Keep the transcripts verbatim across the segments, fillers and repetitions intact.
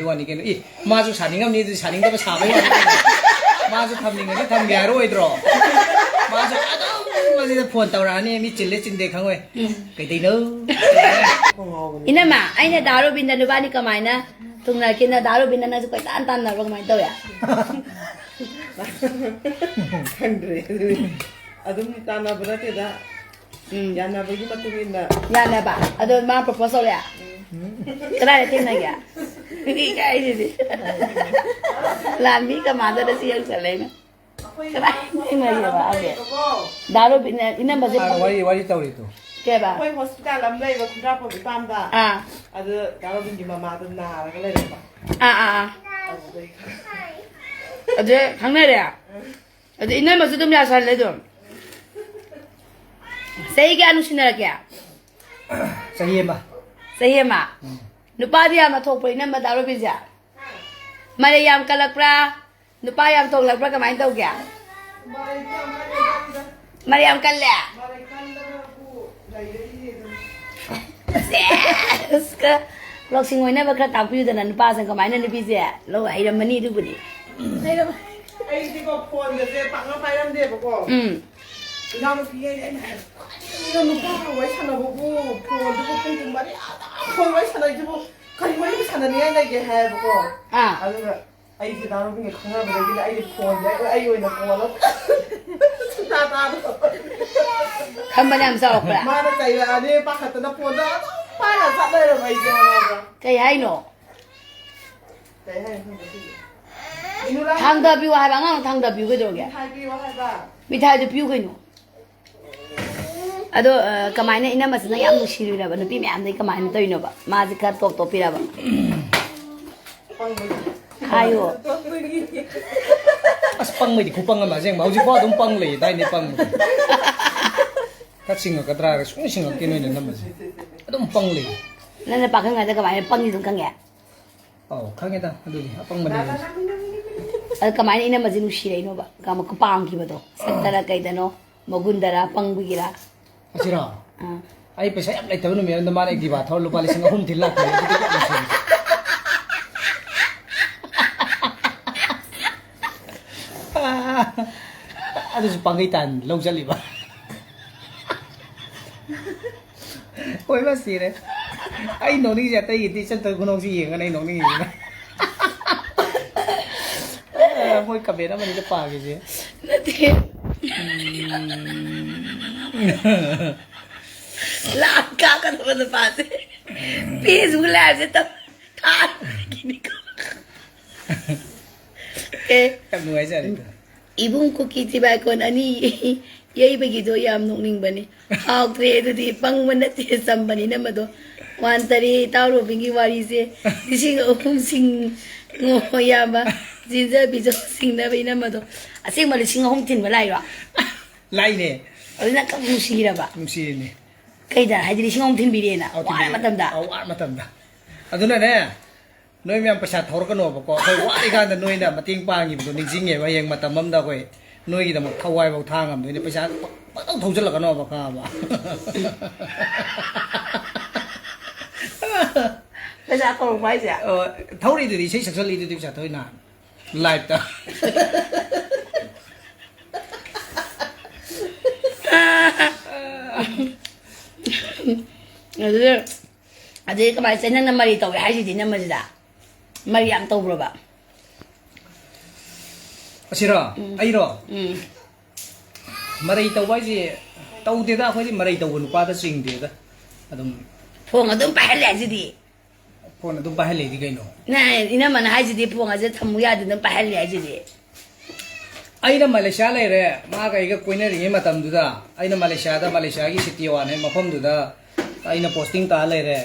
ꯋꯥꯅꯤ ꯀꯩꯅꯣ꯫ ꯏ, ꯃꯥꯁꯨ ꯁꯥꯅꯤꯡꯉꯝꯅꯤ, ꯑꯗꯨꯗꯤ ꯁꯥꯅꯤꯡꯗꯕ ꯁꯥꯕꯩ ꯋꯥꯅꯤ ꯀꯩꯅꯣ꯫ ꯃꯥꯁꯨ ꯊꯝꯅꯤꯡꯉꯗꯤ ꯊꯝꯒꯦ ꯍꯥꯏꯔꯛꯑꯣꯏꯗ꯭ꯔꯣ? ꯃꯥꯁꯨ ꯑꯗꯨꯝ ꯃꯁꯤꯗ ꯐꯣꯟ ꯇꯧꯔꯛꯑꯅꯤ, ꯃꯤ ꯆꯤꯜꯂꯦ ꯆꯤꯟꯗꯦ ꯈꯪꯉꯣꯏ꯫ ꯎꯝ꯫ ꯀꯩꯗꯩꯅꯣ? ꯏꯅꯝꯃ, ꯑꯩꯅ ꯗꯥ ꯔꯣꯕꯤꯟꯗ ꯅꯨꯕꯥꯅꯤ ꯀꯃꯥꯏꯅ ꯊꯨꯡꯅꯔꯛꯀꯦꯅ, ꯗꯥ ꯔꯣꯕꯤꯟꯗ ꯅꯪꯁꯨ ꯀꯣꯏꯇꯥꯟ ꯇꯥꯟꯅꯕ꯭ꯔꯣ, ꯀꯃꯥꯏꯅ ꯇꯧꯋꯦ? ꯈꯪꯗ꯭ꯔꯦ ꯑꯗꯨꯗꯤ꯫ ꯑꯗꯨꯝ ꯇꯥꯟꯅꯕ ꯅꯠꯇꯦꯗ꯫ ꯎꯝ꯫ ꯌꯥꯅꯕꯒꯤ ꯃꯇꯨꯡ ꯏꯟꯅ꯫ ꯌꯥꯅꯕ꯫ ꯑꯗꯣ ꯃꯥ propose ꯇꯧꯔꯦ? ꯎꯝ꯫ ꯀꯗꯥꯏꯗ ꯊꯦꯡꯅꯒꯦ? ꯏꯀꯥꯏꯁꯤꯗꯤ꯫ ꯂꯥꯟꯃꯤ commander ꯁꯤ ꯌꯧꯁꯜꯂꯦꯅ꯫ ꯀꯗꯥꯏ ꯊꯦꯡꯅꯒꯦꯕ ꯍꯥꯏꯁꯦ? ꯗꯥ ꯔꯣꯕꯤꯟꯅ ꯏꯅꯝꯃꯁꯦ ꯑꯥ, ꯋꯥꯔꯤ, ꯋꯥꯔꯤ ꯇꯧꯔꯤꯗꯣ꯫ ꯀꯩꯕ? ꯑꯩꯈꯣꯏ hospital ꯑꯃ ꯂꯩꯕ ꯈꯨꯟꯗ꯭ꯔꯥꯛꯄꯝ ꯏꯄꯥꯝꯗ꯫ ꯑꯥ꯫ ꯑꯗꯨ ꯗꯥ ꯔꯣꯕꯤꯟꯒꯤ ꯃꯃꯥꯗꯣ ꯅꯥꯔꯒ ꯂꯩꯔꯝꯕ꯫ ꯑꯥ, ꯑꯥ, ꯑꯥ꯫ ꯑꯗꯨꯗꯩ꯫ ꯑꯗꯨꯗꯩ ꯈꯪꯅꯔꯦ? ꯑꯗꯨ ꯏꯅꯝꯃꯁꯨ ꯑꯗꯨꯝ ꯌꯥꯁꯜꯂꯦ ꯑꯗꯨꯝ꯫ ꯆꯍꯤ ꯀꯌꯥ ꯅꯨꯡꯁꯤꯅꯔꯛꯀꯦ? ꯆꯍꯤ ꯑꯃ꯫ ꯆꯍꯤ ꯑꯃ? ꯎꯝ꯫ ꯅꯨꯄꯥꯗꯤ ꯌꯥꯝꯅ ꯊꯣꯛꯄ꯭ꯔꯣ ꯏꯅꯝꯃ ꯗꯥ ꯔꯣꯕꯤꯟꯁꯦ? ꯃꯔꯩ ꯌꯥꯝ ꯀꯜꯂꯛꯄ꯭ꯔꯥ? ꯅꯨꯄꯥ ꯌꯥꯝ ꯊꯣꯛꯂꯛꯄ꯭ꯔꯥ? ꯀꯃꯥꯏꯅ ꯇꯧꯒꯦ? ꯃꯔꯩ ꯌꯥꯝ ꯀꯜꯂꯦ? ꯁꯦꯁ! ꯂꯧꯁꯤꯡ ꯑꯣꯏꯅꯕ ꯈꯔ ꯇꯥꯛꯄꯤꯌꯨꯗꯅ, ꯅꯨꯄꯥꯁꯤꯡ ꯀꯃꯥꯏꯅ ꯅꯨꯄꯤꯁꯦ ꯂꯧ ꯍꯩꯔꯝꯃꯅꯤ ꯑꯗꯨꯕꯨꯗꯤ꯫ ꯑꯩꯗꯤꯀꯣ ꯐꯣꯟꯒꯁꯦ ꯄꯥꯛꯅ ꯄꯥꯏꯔꯝꯗꯦꯕꯀꯣ꯫ ꯎꯝ꯫ ꯏꯅꯥꯎꯅꯨꯄꯤꯈꯩꯅ ꯑꯩꯅ ꯍꯥꯏꯕ, "ꯀꯔꯤꯅꯣ ꯅꯨꯄꯥꯒ ꯋꯥꯔꯤ ꯁꯥꯟꯅꯕꯕꯨ ꯐꯣꯟꯗꯨꯕꯨ ꯄꯨꯡ ꯃꯔꯤ ꯑꯗꯨꯝ ꯐꯣꯟ ꯋꯥꯔꯤ ꯁꯥꯟꯅꯩꯁꯤꯕꯨ ꯀꯔꯤ ꯋꯥꯔꯤ ꯁꯥꯟꯅꯅꯤꯡꯉꯥꯏ ꯂꯩꯒꯦ?" ꯍꯥꯏꯌꯦꯕꯀꯣ꯫ ꯑꯥ꯫ ꯑꯗꯨꯒ ꯑꯩꯁꯦ ꯗꯥ ꯔꯣꯕꯤꯟꯒ ꯈꯪꯅꯕꯗꯒꯤꯗꯤ ꯑꯩꯗꯤ ꯐꯣꯟꯁꯦ ꯑꯩ ꯑꯣꯏꯅ ꯀꯣꯜꯂꯒ ꯁꯨꯡꯇꯥ ꯇꯥꯗꯕ꯫ ꯈꯟꯕꯅ ꯌꯥꯝ ꯆꯥꯎꯔꯛꯄ꯭ꯔꯥ? ꯃꯥꯅ ꯆꯩꯔꯛꯑꯅꯤ ꯄꯥꯈꯠꯇꯅ ꯐꯣꯟꯗ ꯑꯗꯨꯝ ꯄꯥꯏꯔ ꯆꯠ ꯂꯩꯔꯕ ꯑꯩꯁꯦ ꯈꯪꯉꯕ꯭ꯔꯥ? ꯀꯩ ꯍꯥꯏꯅꯣ? ꯀꯩ ꯍꯥꯏꯅꯣ ꯈꯪꯗꯦ ꯁꯤꯁꯦ꯫ ꯏꯅꯨꯂꯥ ꯊꯥꯡꯗ ꯄꯤꯌꯨ ꯍꯥꯏꯕ, ꯑꯉꯥꯡ ꯊꯥꯡꯗ ꯄꯤꯌꯨ ꯀꯩꯗꯧꯔꯒꯦ? ꯃꯤꯊꯥꯏ ꯄꯤꯌꯨ ꯍꯥꯏꯕ꯫ ꯃꯤꯊꯥꯏꯗꯨ ꯄꯤꯌꯨ ꯀꯩꯅꯣ꯫ ꯑꯗꯣ, ꯑ, ꯀꯃꯥꯏꯅ ꯏꯅꯝꯃꯁꯤꯅ ꯌꯥꯝ ꯅꯨꯡꯁꯤꯔꯨꯔꯕ ꯅꯨꯄꯤ ꯃꯌꯥꯝꯗꯒꯤ ꯀꯃꯥꯏꯅ ꯇꯧꯔꯤꯅꯣꯕ? ꯃꯥꯁꯦ ꯈꯔ ꯇꯣꯞ ꯇꯣꯞꯄꯤꯔꯕ? ꯄꯪꯕꯒꯤ꯫ ꯍꯥꯏꯌꯣ꯫ ꯑꯁ, ꯄꯪꯕꯩꯗꯤ ꯈꯨꯄꯪ ꯑꯃ ꯑꯁꯦꯡꯕ꯫ ꯍꯧꯖꯤꯛꯐꯥꯎ ꯑꯗꯨꯝ ꯄꯪ ꯂꯩꯌꯦ, ꯊꯥꯏꯅꯩ ꯄꯪꯕꯗꯣ꯫ ꯈꯔ ꯁꯤꯡꯉꯛꯀꯗ꯭ꯔꯥ ꯍꯥꯏꯔꯒ ꯁꯨꯡ ꯁꯤꯡꯉꯛꯇꯦ ꯅꯣꯏꯅ ꯅꯝꯕꯁꯦ꯫ ꯑꯗꯨꯝ ꯄꯪ ꯂꯩꯌꯦ꯫ ꯅꯪꯅ ꯄꯥꯈꯪ ꯀꯥꯟꯗ ꯀꯃꯥꯏꯅ ꯄꯪꯉꯤ ꯑꯗꯨꯝ ꯈꯪꯉꯦ? ꯑꯧ, ꯈꯪꯉꯦꯗ, ꯑꯗꯨꯗꯤ ꯑꯄꯪꯕꯅꯦ꯫ ꯑꯗꯣ ꯀꯃꯥꯏꯅ ꯏꯅꯝꯃꯁꯦ ꯅꯨꯡꯁꯤꯔꯛꯏꯅꯣꯕ? ꯀꯃ-, ꯄꯥꯝꯈꯤꯕꯗꯣ? ꯁꯛꯇꯔ ꯀꯩꯗꯅꯣ? ꯃꯒꯨꯟꯗꯔ? ꯄꯪꯕꯒꯤꯔ? ꯑꯁꯤꯔꯣ? ꯑꯥ꯫ ꯑꯩ ꯄꯩꯁꯥ ꯌꯥꯝ ꯂꯩꯇꯕ ꯅꯨꯃꯤꯠ ꯑꯃꯗ ꯃꯥꯅ Activa ꯊꯧꯔ ꯂꯨꯄꯥ ꯂꯤꯁꯤꯡ ꯑꯍꯨꯝ ꯊꯤꯜ ꯂꯥꯛꯈꯤ꯫ ꯑꯗꯨꯗꯤ ꯌꯥꯝ ꯅꯨꯡꯁꯤꯕꯅꯦ꯫ ꯑꯗꯨꯁꯨ ꯄꯥꯡꯒꯩ ꯇꯥꯟ ꯂꯧ ꯆꯠꯂꯤꯕ꯫ ꯍꯣꯏ, ꯃꯥ ꯁꯤꯔꯦ꯫ ꯑꯩ ꯅꯣꯛꯅꯤꯡꯉꯤꯁꯦ ꯑꯇꯩꯒꯤꯗꯤ ꯆꯠꯇ ꯈꯨꯅꯣꯛꯁꯤ ꯌꯦꯡꯉꯒ ꯑꯩ ꯅꯣꯛꯅꯤꯡꯉꯤꯁꯤꯅ꯫ ꯑ, ꯃꯣꯏ ꯀꯃꯦꯟ ꯑꯃꯅꯤꯗ ꯄꯥꯒꯤꯁꯦ꯫ ꯅꯠꯇꯦ꯫ ꯂꯥꯛ ꯀꯥꯞꯀꯗꯕ ꯅꯨꯄꯥꯁꯦ꯫ Facebook live ꯁꯦ ꯇꯧ-, ꯊꯥꯔꯒꯤꯅꯤꯀꯣ꯫ ꯑꯦ꯫ ꯌꯥꯝ ꯅꯨꯡꯉꯥꯏꯖꯔꯦ꯫ ꯏꯕꯨꯡ ꯀꯨꯀꯤ ꯊꯤꯕꯥꯏꯀꯣꯟ ꯑꯅꯤ ꯌꯩꯕꯒꯤꯗꯣ ꯌꯥꯝ ꯅꯣꯛꯅꯤꯡꯕꯅꯤ꯫ ꯍꯥꯎꯇ꯭ꯔꯦ ꯑꯗꯨꯗꯤ, ꯄꯪꯕ ꯅꯠꯇꯦ, ꯆꯝꯕꯅꯤꯅ ꯃꯗꯣ꯫ ꯋꯥꯟ ꯇꯔꯦ ꯏꯇꯥꯎ ꯔꯣꯕꯤꯟꯒꯤ ꯋꯥꯔꯤꯁꯦ ꯂꯤꯁꯤꯡ ꯑꯍꯨꯝ ꯁꯤꯡꯉꯣ ꯏꯌꯥꯝꯕ꯫ ꯆꯤꯟꯖꯕꯤꯖꯧ ꯁꯤꯡꯅꯕ ꯏꯅꯝꯃꯗꯣ꯫ ꯑꯁꯦꯡꯕ ꯂꯤꯁꯤꯡ ꯑꯍꯨꯝ ꯊꯤꯟꯕ ꯂꯥꯛꯏꯔꯣ? ꯂꯥꯛꯏꯅꯦ꯫ ꯑꯗꯨ ꯅꯪ ꯀꯞ ꯅꯨꯡꯁꯤꯔꯕ? ꯅꯨꯡꯁꯤꯔꯤꯅꯦ꯫ ꯀꯩꯗ? ꯍꯥꯏꯗꯤ ꯂꯤꯁꯤꯡ ꯑꯍꯨꯝ ꯊꯤꯟꯕꯤꯔꯦꯅ? ꯑꯧ, ꯋꯥꯔ ꯊꯤꯟꯕꯤꯔꯦ꯫ ꯃꯇꯝꯗ? ꯑꯧ, ꯋꯥꯔ ꯃꯇꯝꯗ꯫ ꯑꯗꯨꯅꯅꯦ, ꯅꯣꯏ ꯃꯌꯥꯝ ꯄꯩꯁꯥ ꯊꯧꯔꯛꯀꯅꯣꯕꯀꯣ꯫ ꯑꯩꯈꯣꯏ ꯋꯥꯔꯤꯀꯥꯟꯗ ꯅꯣꯏꯅ ꯃꯇꯦꯡ ꯄꯥꯡꯈꯤꯕꯗꯣ ꯅꯤꯡꯁꯤꯡꯉꯦꯕ꯫ ꯍꯌꯦꯡ ꯃꯇꯝ ꯑꯃꯗ ꯑꯩꯈꯣꯏ ꯅꯣꯏꯒꯤꯗꯃꯛ ꯊꯋꯥꯏꯐꯥꯎ ꯊꯥ ꯉꯝꯗꯣꯏꯅꯦ꯫ ꯄꯩꯁꯥ ꯄ-, ꯄꯪꯊꯧ ꯊꯧꯖꯤꯜꯂꯛꯀꯅꯣꯕ, ꯈꯪꯉꯕ? ꯄꯩꯁꯥ ꯊꯧꯔꯛꯄ ꯍꯥꯏꯁꯦ? ꯑꯣ, ꯊꯧꯔꯤꯗꯨꯗꯤ, ꯏꯁꯩ ꯁꯛꯆꯜꯂꯤꯗꯨꯗꯤ ꯄꯩꯁꯥ ꯊꯧꯔꯤ ꯅꯍꯥꯟ꯫ Live ꯇ꯫ ꯑꯗꯨꯗ ꯑꯗꯩ ꯀꯃꯥꯏꯅ ꯆꯦ, ꯅꯪꯅ ꯃꯔꯩ ꯇꯧꯋꯦ ꯍꯥꯏꯁꯤꯗꯤ ꯅꯝꯕꯁꯤꯗ? ꯃꯔꯩ ꯌꯥꯝ ꯇꯧꯕ꯭ꯔꯣꯕ? ꯑꯁꯤꯔꯣ? ꯎꯝ꯫ ꯑꯩꯔꯣ? ꯎꯝ꯫ ꯃꯔꯩ ꯇꯧꯕ ꯍꯥꯏꯁꯦ ꯇꯧꯗꯦꯗ, ꯑꯩꯈꯣꯏꯗꯤ ꯃꯔꯩ ꯇꯧꯕ ꯅꯨꯄꯥꯗ ꯆꯤꯡꯗꯦꯗ꯫ ꯑꯗꯨꯝ ꯐꯣꯟ ꯑꯗꯨꯝ ꯄꯥꯏꯍꯜꯂꯦ ꯍꯥꯏꯁꯤꯗꯤ? ꯐꯣꯟ ꯑꯗꯨꯝ ꯄꯥꯏꯍꯜꯂꯦꯗꯤ ꯀꯩꯅꯣ? ꯅ-, ꯏꯅꯝꯃꯅ ꯍꯥꯏꯁꯤꯗꯤ ꯐꯣꯟ ꯑꯁꯦ ꯊꯝꯃꯨ ꯌꯥꯗꯦ ꯑꯗꯨꯝ ꯄꯥꯏꯍꯜꯂꯦ ꯍꯥꯏꯁꯤꯗꯤ? ꯑꯩꯅ ꯃꯂꯦꯁꯤꯌꯥ ꯂꯩꯔꯦ, ꯃꯥꯒ ꯑꯩꯒ ꯀꯣꯏꯅꯔꯤꯉꯩ ꯃꯇꯝꯗꯨꯗ ꯑꯩꯅ ꯃꯂꯦꯁꯤꯌꯥꯗ, ꯃꯂꯦꯁꯤꯌꯥꯒꯤ ꯁꯤꯇꯤ ꯋꯥꯟ ꯍꯥꯏ ꯃꯐꯝꯗꯨꯗ ꯑꯩꯅ posting ꯇꯥ ꯂꯩꯔꯦ꯫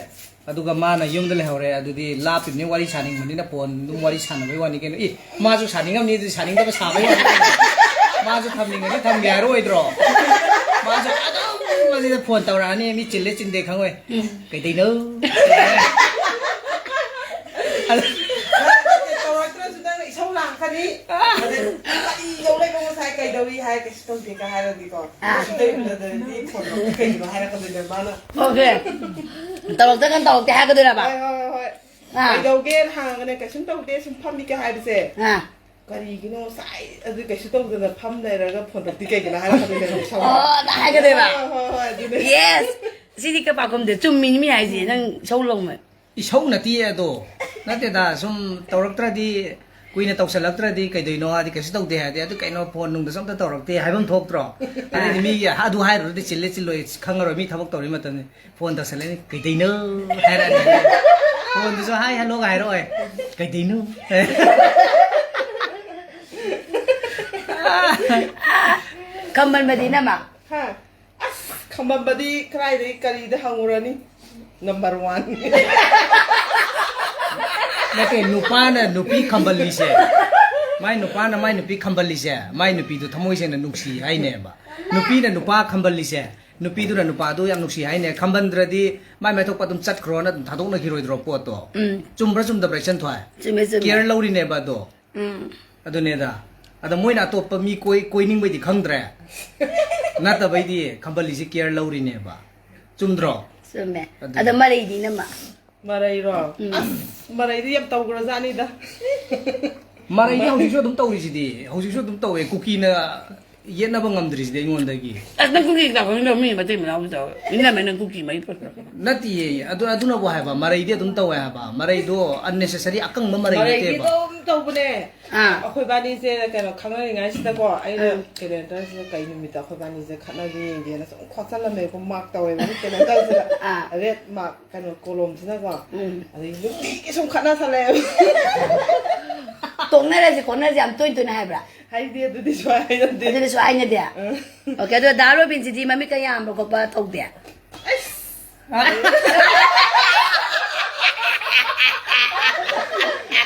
ꯑꯗꯨꯒ ꯃꯥꯅ ꯌꯨꯝꯗ ꯂꯩꯍꯧꯔꯦ꯫ ꯑꯗꯨꯗꯤ ꯂꯥꯞꯄꯤꯕꯅꯤ, ꯋꯥꯔꯤ ꯁꯥꯅꯤꯡꯕꯅꯤꯅ ꯐꯣꯟ ꯑꯗꯨꯝ ꯋꯥꯔꯤ ꯁꯥꯟꯅꯕꯩ ꯋꯥꯅꯤ ꯀꯩꯅꯣ꯫ ꯏ, ꯃꯥꯁꯨ ꯁꯥꯅꯤꯡꯉꯝꯅꯤ, ꯑꯗꯨꯗꯤ ꯁꯥꯅꯤꯡꯗꯕ ꯁꯥꯕꯩ ꯋꯥꯅꯤ ꯀꯩꯅꯣ꯫ ꯃꯥꯁꯨ ꯊꯝꯅꯤꯡꯉꯗꯤ ꯊꯝꯒꯦ ꯍꯥꯏꯔꯛꯑꯣꯏꯗ꯭ꯔꯣ? ꯃꯥꯁꯨ ꯑꯗꯨꯝ ꯃꯁꯤꯗ ꯐꯣꯟ ꯇꯧꯔꯛꯑꯅꯤ, ꯃꯤ ꯆꯤꯜꯂꯦ ꯆꯤꯟꯗꯦ ꯈꯪꯉꯣꯏ꯫ ꯎꯝ꯫ ꯀꯩꯗꯩꯅꯣ? ꯑꯗꯨ ꯇꯧꯔꯛꯇ꯭ꯔꯁꯨ ꯅꯪꯅ ꯏꯁꯧ ꯂꯥꯡꯉꯛꯀꯅꯤ꯫ ꯑꯗꯩ ꯀꯔꯤ ꯌꯧ ꯂꯩꯕ ꯉꯁꯥꯏ ꯀꯩꯗꯧꯔꯤ ꯍꯥꯏ, ꯀꯩꯁꯨ ꯇꯧꯗꯦꯒ ꯍꯥꯏꯔꯗꯤꯀꯣ꯫ ꯑꯥ꯫ ꯀꯩꯁꯨ ꯇꯧꯗ꯭ꯔꯗꯤ ꯐꯣꯟ ꯇꯧꯔꯛꯑꯣ꯫ ꯀꯩꯒꯤꯅꯣ ꯍꯥꯏꯔꯛꯀꯗꯣꯏꯅꯦ ꯃꯥꯅ꯫ ꯑꯣꯀꯦ꯫ ꯇꯧꯔꯛꯇ꯭ꯔꯒꯅ ꯇꯧꯔꯛꯇꯦ ꯍꯥꯏꯔꯛꯀꯗꯣꯏꯔꯕ? ꯍꯣꯏ, ꯍꯣꯏ, ꯍꯣꯏ, ꯍꯣꯏ꯫ ꯑꯥ꯫ ꯀꯩꯗꯧꯒꯦꯅ ꯍꯪꯉꯒꯅꯦ, "ꯀꯩꯁꯨꯝ ꯇꯧꯗꯦ, ꯁꯨꯝ ꯐꯝꯃꯤ" ꯀ ꯍꯥꯏꯕꯁꯦ꯫ ꯑꯥ꯫ ꯀꯔꯤꯒꯤꯅꯣ ꯉꯁꯥꯏ ꯑꯗꯨ ꯀꯩꯁꯨ ꯇꯧꯗꯅ ꯐꯝ ꯂꯩꯔꯒ ꯐꯣꯟ ꯇꯧꯔꯛꯇꯤ ꯀꯩꯒꯤꯅꯣ ꯍꯥꯏꯔꯛꯀꯗꯣꯏꯅꯦꯕ ꯏꯁꯧ꯫ ꯑꯣ, ꯅꯪ ꯍꯥꯏꯒꯗꯣꯏꯕ? ꯍꯣꯏ, ꯍꯣꯏ, ꯍꯣꯏ, ꯑꯗꯨꯅꯦ꯫ Yes! ꯁꯤꯗꯤ ꯀꯩ ꯄꯥꯈꯨꯝꯗ ꯆꯨꯝꯃꯤꯅꯤ ꯃꯤ ꯍꯥꯏꯁꯦ, ꯅꯪ ꯏꯁꯧ ꯂꯧꯃꯦ꯫ ꯏꯁꯧ ꯅꯠꯇꯤꯌꯦ ꯑꯗꯣ꯫ ꯅꯠꯇꯦꯗ, ꯁꯨꯝ ꯇꯧꯔꯛꯇ꯭ꯔꯗꯤ, ꯀꯨꯏꯅ ꯇꯧꯁꯜꯂꯛꯇ꯭ꯔꯗꯤ ꯀꯩꯗꯣꯏꯅꯣ ꯍꯥꯏꯗꯤ, ꯀꯩꯁꯨ ꯇꯧꯗꯦ ꯍꯥꯏꯗꯤ, ꯑꯗꯨ ꯀꯩꯅꯣ ꯐꯣꯟ ꯅꯨꯡꯗꯁꯨ ꯑꯝꯇ ꯇꯧꯔꯛꯇꯦ ꯍꯥꯏꯕ ꯑꯃ ꯊꯣꯛꯇ꯭ꯔꯣ? ꯑꯗꯩꯗꯤ ꯃꯤꯒꯤ ꯑꯗꯨ ꯍꯥꯏꯔꯨꯔꯗꯤ ꯆꯤꯜꯂꯦ ꯆꯤꯜꯂꯣꯏ ꯈꯪꯉꯔꯣꯏ, ꯃꯤ ꯊꯕꯛ ꯇꯧꯔꯤ ꯃꯇꯝꯅꯤ꯫ ꯐꯣꯟ ꯇꯧꯁꯜꯂꯛꯑꯅꯤ, "ꯀꯩꯗꯩꯅꯣ?" ꯍꯥꯏꯔꯛꯑꯅꯤ꯫ ꯐꯣꯟꯗꯨꯁꯨ "Hi, hello" ꯒ ꯍꯥꯏꯔꯛꯑꯣꯏ꯫ "ꯀꯩꯗꯩꯅꯣ?" ꯈꯝꯕꯟꯕꯗꯤ ꯏꯅꯝꯃ? ꯍꯥ? ꯑꯁ, ꯈꯝꯕꯟꯕꯗꯤ ꯀꯗꯥꯏꯗꯒꯤ ꯀꯔꯤꯗ ꯍꯪꯉꯨꯔꯅꯤ? Number one꯫ ꯅꯠꯇꯦ, ꯅꯨꯄꯥꯅ ꯅꯨꯄꯤ ꯈꯝꯕꯜꯂꯤꯁꯦ, ꯃꯥꯏ ꯅꯨꯄꯥꯅ ꯃꯥꯏ ꯅꯨꯄꯤ ꯈꯝꯕꯜꯂꯤꯁꯦ, ꯃꯥꯏ ꯅꯨꯄꯤꯗꯨ ꯊꯃꯣꯏ ꯁꯦꯡꯅ ꯅꯨꯡꯁꯤ ꯍꯥꯏꯅꯦꯕ꯫ ꯅꯨꯄꯤꯅ ꯅꯨꯄꯥ ꯈꯝꯕꯜꯂꯤꯁꯦ, ꯅꯨꯄꯤꯗꯨꯅ ꯅꯨꯄꯥꯗꯨ ꯌꯥꯝ ꯅꯨꯡꯁꯤ ꯍꯥꯏꯅꯦ꯫ ꯈꯝꯕꯟꯗ꯭ꯔꯗꯤ ꯃꯥꯏ ꯃꯥꯏ ꯊꯣꯛꯄ ꯑꯗꯨꯝ ꯆꯠꯈ꯭ꯔꯣꯅ ꯑꯗꯨꯝ ꯊꯥꯗꯣꯛꯅꯈꯤꯔꯣꯏꯗ꯭ꯔꯣ ꯄꯣꯠꯇꯣ? ꯎꯝ꯫ ꯆꯨꯝꯕ꯭ꯔꯥ ꯆꯨꯝꯗꯕ꯭ꯔꯥ, ꯏꯆꯟ ꯊꯣꯏ? ꯆꯨꯝꯃꯦ, ꯆꯨꯝꯃꯦ꯫ Care ꯂꯧꯔꯤꯅꯦꯕ ꯑꯗꯣ꯫ ꯎꯝ꯫ ꯑꯗꯨꯅꯦꯗ꯫ ꯑꯗ ꯃꯣꯏꯅ ꯑꯇꯣꯞꯄ ꯃꯤ ꯀꯣꯏ-, ꯀꯣꯏꯅꯤꯡꯕꯩꯗꯤ ꯈꯪꯗ꯭ꯔꯦ꯫ ꯅꯠꯇꯕꯩꯗꯤ ꯈꯝꯕꯜꯂꯤꯁꯦ care ꯂꯧꯔꯤꯅꯦꯕ꯫ ꯆꯨꯝꯗ꯭ꯔꯣ? ꯆꯨꯝꯃꯦ꯫ ꯑꯗꯨꯅꯦ꯫ ꯑꯗꯣ ꯃꯔꯩꯗꯤ ꯏꯅꯝꯃ? ꯃꯔꯩꯔꯣ? ꯎꯝ꯫ ꯑꯁ, ꯃꯔꯩꯗꯤ ꯌꯥꯝ ꯇꯧꯈ꯭ꯔꯖꯥꯠꯅꯤꯗ꯫ ꯃꯔꯩꯗꯤ ꯍꯧꯖꯤꯛꯁꯨ ꯑꯗꯨꯝ ꯇꯧꯔꯤꯁꯤꯗꯤ꯫ ꯍꯧꯖꯤꯛꯁꯨ ꯑꯗꯨꯝ ꯇꯧꯋꯦ꯫ ꯀꯨꯀꯤꯅ ꯌꯦꯠꯅꯕ ꯉꯝꯗ꯭ꯔꯤꯁꯤꯗꯤ ꯑꯩꯉꯣꯟꯗꯒꯤ꯫ ꯑꯁ, ꯅꯪ ꯀꯨꯀꯤ ꯀꯅꯥ ꯈꯪꯗꯕ? ꯃꯤ ꯃꯇꯩ ꯃꯅꯥꯎ ꯇꯧ꯫ ꯏꯅꯝꯃ ꯅꯪ ꯀꯨꯀꯤ ꯃꯔꯤ ꯄꯨꯔꯛꯄ꯭ꯔꯣ? ꯅꯠꯇꯤꯌꯦ꯫ ꯑꯗꯨ, ꯑꯗꯨꯅꯕꯨ ꯍꯥꯏꯕ꯫ ꯃꯔꯩꯗꯤ ꯑꯗꯨꯝ ꯇꯧꯋꯦ ꯍꯥꯏꯕ꯫ ꯃꯔꯩꯗꯣ unnecessary ꯑꯀꯪꯕ ꯃꯔꯩ ꯃꯔꯩꯗꯤ ꯅꯠꯇꯦꯕ꯫ ꯑꯗꯨꯝ ꯇꯧꯕꯅꯦ꯫ ꯑꯥ꯫ ꯑꯩꯈꯣꯏ ꯕꯥꯅꯤꯁꯦ ꯀꯩꯅꯣ ꯈꯪꯅꯔꯤꯉꯩꯁꯤꯗꯀꯣ, ꯑꯩꯅ ꯑꯥ꯫ Calendarꯁꯤꯗ ꯀꯩ ꯅꯨꯃꯤꯠꯇ ꯑꯩꯈꯣꯏ ꯕꯥꯅꯤꯁꯦ ꯈꯠꯅꯒꯦ ꯌꯦꯡꯒꯦꯅ ꯁꯨꯝ ꯈꯣꯠꯆꯜꯂꯝꯃꯦꯕ, mark ꯇꯧꯋꯦꯕ calendarꯁꯤꯗ꯫ ꯑꯥ꯫ Red mark, ꯀꯩꯅꯣ, columnꯁꯤꯅꯀꯣ꯫ ꯎꯝ꯫ ꯑꯗꯩ ꯅꯨꯡꯇꯤꯒꯤ ꯁꯨꯝ ꯈꯠꯅꯁꯜꯂꯛꯑꯦꯕ꯫ ꯇꯣꯛꯅꯔꯁꯤ ꯈꯣꯠꯅꯔꯁꯤ ꯌꯥꯝ ꯇꯣꯏ ꯇꯣꯏꯅ ꯍꯥꯏꯕ꯭ꯔꯥ? ꯍꯥꯏꯗꯤ ꯑꯗꯨꯗꯤ ꯁꯨꯡꯍꯥꯏ ꯍꯥꯏꯅꯗꯦ꯫ ꯑꯗꯨꯗꯤ ꯁꯨꯡꯍꯥꯏ ꯍꯥꯏꯅꯗꯦ? ꯎꯝ꯫ Okay, ꯑꯗꯣ ꯗꯥ ꯔꯣꯕꯤꯟꯁꯤꯗꯤ ꯃꯃꯤꯠꯀ ꯌꯥꯝꯕ ꯈꯣꯠꯄ ꯇꯧꯗꯦ? ꯑꯁ! ꯃꯃꯤꯠ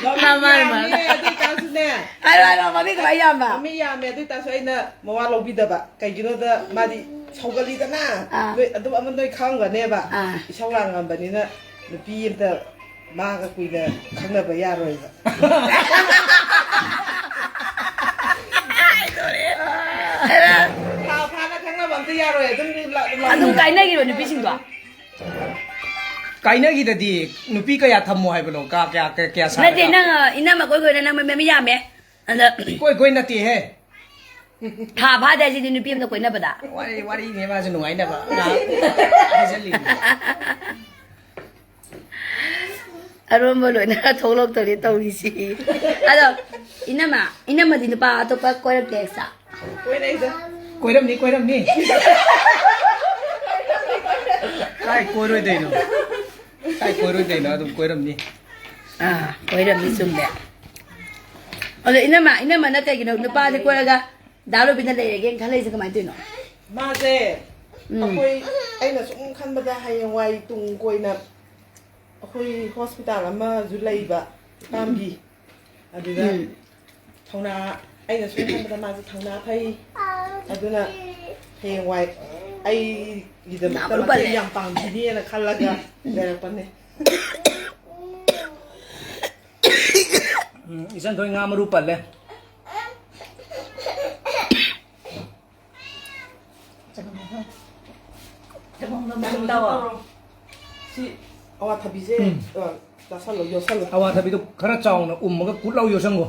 ꯃꯥ, ꯃꯥ, ꯃꯥ꯫ ꯌꯥꯝꯃꯦ, ꯑꯗꯨ ꯑꯣꯏꯇꯥꯔꯁꯨꯅꯦ꯫ ꯍꯥꯏꯔꯣ, ꯍꯥꯏꯔꯣ, ꯃꯃꯤꯠ ꯀꯃꯥꯏ ꯌꯥꯝꯕ? ꯃꯃꯤꯠ ꯌꯥꯝꯃꯦ, ꯑꯗꯨ ꯑꯣꯏꯇꯥꯔꯁꯨ ꯑꯩꯅ ꯃꯋꯥ ꯂꯧꯕꯤꯗꯕ꯫ ꯀꯩꯒꯤꯅꯣꯗ ꯃꯥꯗꯤ ꯁꯧꯒꯜꯂꯤꯗꯅ꯫ ꯑꯥ꯫ ꯅꯣꯏ ꯑꯗꯨꯝ ꯑꯃ ꯅꯣꯏ ꯈꯪꯉꯝꯒꯅꯦꯕ꯫ ꯑꯥ꯫ ꯏꯁꯧ ꯂꯥꯡꯉꯝꯕꯅꯤꯅ ꯅꯨꯄꯤ ꯑꯝꯇ ꯃꯥꯒ ꯀꯨꯏꯅ ꯈꯪꯅꯕ ꯌꯥꯔꯣꯏꯕ꯫ ꯊꯥ ꯐꯥꯅ ꯈꯪꯅꯕ ꯑꯝꯇ ꯌꯥꯔꯣꯏ꯫ ꯑꯗꯨꯝ ꯂ-, ꯂ-, ꯑꯗꯨꯝ ꯀꯥꯏꯅꯈꯤꯕ ꯅꯨꯄꯤꯁꯤꯡꯗꯣ? ꯀꯥꯏꯅꯈꯤꯗꯗꯤ ꯅꯨꯄꯤ ꯀꯌꯥ ꯊꯝꯃꯣ ꯍꯥꯏꯕꯅꯣ? ꯀꯥ ꯀꯌꯥ, ꯀꯌꯥ, ꯀꯌꯥ ꯅꯠꯇꯦ, ꯁꯥꯔꯒ? ꯅꯪ, ꯑ, ꯏꯅꯝꯃ ꯀꯣꯏ ꯀꯣꯏꯅ ꯅꯪ ꯃꯃꯤ ꯌꯥꯝꯃꯦ꯫ ꯑꯗ ꯀꯣꯏ ꯀꯣꯏ ꯅꯠꯇꯦꯍꯦ꯫ ꯊꯥ ꯐꯥꯗꯦ ꯍꯥꯏꯁꯤꯗꯤ ꯅꯨꯄꯤ ꯑꯃꯅ ꯀꯣꯏꯅꯕꯗ꯫ ꯋꯥꯔꯤ, ꯋꯥꯔꯤꯅꯦ ꯃꯥꯁꯨ ꯅꯨꯡꯉꯥꯏꯅꯕ ꯉꯥꯏꯍꯥꯛ ꯍꯥꯏꯖꯜꯂꯤꯅꯦ꯫ ꯑꯔꯣꯟꯕ ꯂꯣꯏꯅ ꯊꯣꯛꯂꯛꯇꯧꯔꯤ ꯇꯧꯔꯤꯁꯤ꯫ ꯑꯗꯣ ꯏꯅꯝꯃ, ꯏꯅꯝꯃꯗꯤ ꯅꯨꯄꯥ ꯑꯇꯣꯞꯄ ꯀꯣꯏꯔꯛꯇꯦ ꯑꯦꯛꯁꯇ? ꯀꯣꯏꯔꯛꯏꯗ꯫ ꯀꯣꯏꯔꯝꯅꯤ, ꯀꯣꯏꯔꯝꯅꯤ꯫ ꯀꯥꯏ ꯀꯣꯏꯔꯣꯏꯗꯣꯏꯅꯣ? ꯀꯥꯏ ꯀꯣꯏꯔꯣꯏꯗꯣꯏꯅꯣ? ꯑꯗꯨꯝ ꯀꯣꯏꯔꯝꯅꯤ꯫ ꯑꯥ, ꯀꯣꯏꯔꯝꯅꯤ, ꯆꯨꯝꯃꯦ꯫ ꯑꯗꯣ ꯏꯅꯝꯃ, ꯏꯅꯝꯃꯅ ꯀꯩꯒꯤꯅꯣ ꯅꯨꯄꯥꯁꯦ ꯀꯣꯏꯔꯒ ꯗꯥ ꯔꯣꯕꯤꯟꯗ ꯂꯩꯔꯒꯦꯅ ꯈꯜꯂꯛꯏꯁꯦ ꯀꯃꯥꯏꯅ ꯇꯧꯔꯤꯅꯣ? ꯃꯥꯁꯦ, ꯎꯝ꯫ ꯑꯩꯈꯣꯏ, ꯑꯩꯅ ꯁꯨꯝ ꯈꯟꯕꯗ ꯍꯌꯦꯡꯋꯥꯏ ꯇꯨꯡ ꯀꯣꯏꯅ ꯑꯩꯈꯣꯏ ꯍꯣꯁꯄꯤꯇꯥꯜ ꯑꯃꯁꯨ ꯂꯩꯕ ꯏꯄꯥꯝꯒꯤ꯫ ꯑꯗꯨꯗ ꯎꯝ꯫ ꯊꯧꯅꯥ, ꯑꯩꯅ ꯁꯨꯝ ꯈꯟꯕꯗ ꯃꯥꯁꯦ ꯊꯧꯅꯥ ꯐꯩ꯫ ꯑꯗꯨꯅ ꯍꯌꯦꯡꯋꯥꯏ ꯑꯩꯒꯤꯗꯃꯛꯇ ꯌꯥꯝ ꯃꯇꯦꯡ ꯄꯜꯂꯦ꯫ ꯌꯥꯝ ꯄꯥꯡꯕꯤꯅꯤꯅ ꯈꯜꯂꯒ ꯂꯩꯔꯛꯄꯅꯦ꯫ ꯎꯝ, ꯏꯆꯟ ꯊꯣꯏ ꯉꯥ ꯃꯔꯨ ꯄꯜꯂꯦ꯫ ꯁꯤ ꯑꯋꯥꯊꯕꯤꯁꯦ, ꯎꯝ꯫ ꯑ, ꯆꯥꯁꯜꯂꯣ, ꯌꯣꯠꯁꯜꯂꯣ꯫ ꯑꯋꯥꯊꯕꯤꯗꯣ ꯈꯔ ꯆꯥꯎꯅ ꯎꯝꯃꯒ ꯀꯨꯠ ꯂꯥꯎ ꯌꯣꯠꯁꯟꯈꯣ꯫